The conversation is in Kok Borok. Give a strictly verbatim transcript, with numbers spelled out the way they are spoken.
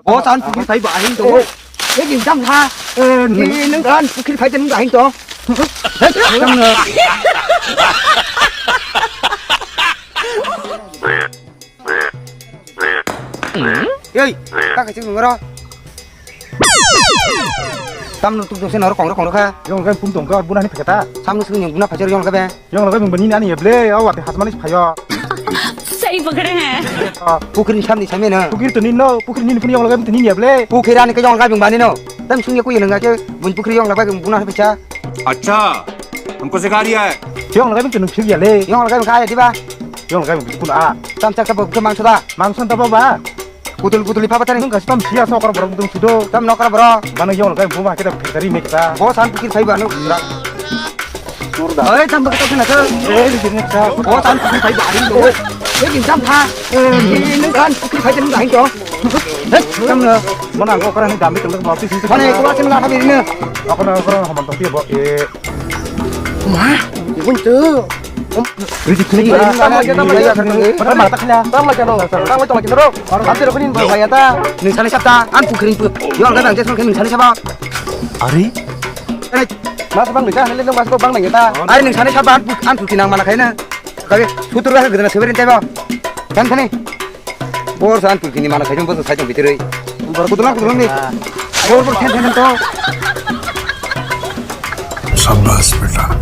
O san pukir phai ba hin to. Eh, eh, gin jam ha. Eh, ni nang kan pukir phai nang hin to. Hei, jam na. Ei, ka ka ching ngoro. Tam no tuk dong sen hor kong ro kong ro kha. Yong gai pum tong ka buna ni phekata. Sam no sing yong buna phajar yong ka be. Yong lagai bung bani nani ya ble, aw wate hasmani phayo. Sai pakade hai. Ah, pukri ni samni samya na. Pukri to ni no, pukri ni ni puni yong lagai bung to ni ya ble. Pukri ani ke yong lagai bung bani no. Tam sung ya ku yong lagai ke bung pukri yong lagai bung buna phacha. अच्छा, हमको सिखा रिया है। Yong lagai bung to nung phik ya le. Yong lagai bung kaya diba. Yong lagai bung pun a. Tam chak ta bung ke mangso da. Mangso ta ba ba. Kutul kutul ipa batani. Nung kasi tam sia sokor borok dum sudo. Tam nokra bro. Bana yong lagai bung ba kita phikari me kita. Bo san pukri phai ba no. Oi, tam bakta kena to. Eh, di sini sa. Oh, tam pukri phai ba, ayo. Eh, di tam pha. Eh, nang kan pukri phai nang ayo. Eh, tam na. Mana ko kara ni dami tengah mau sih. Mana ko sih nang apa ini? Aku na ko hamon tapi bo eh. Ma, ibun tu. Riji kini ba. Tam lagi, tam lagi. Mata mata kena. Tam lagi no. Tam lagi, tam lagi no. Orang hampir aku ni bayar ta. Ni sana siapa? An pukri pu. Yo, enggak ada, saya kan ni sana siapa? Ari? Mas bang nija, nile nang mas bang nang ta. Ari nang sani saba an puk-, an pukri nang mana khaina. Kage sutur ga gdana seberin tebo. Kan khani. Bor san pukri ni mana khaina bor sai tong bitiroi. Bor kudula kudula ni. Bor bor khen khen to. शाबाश बेटा।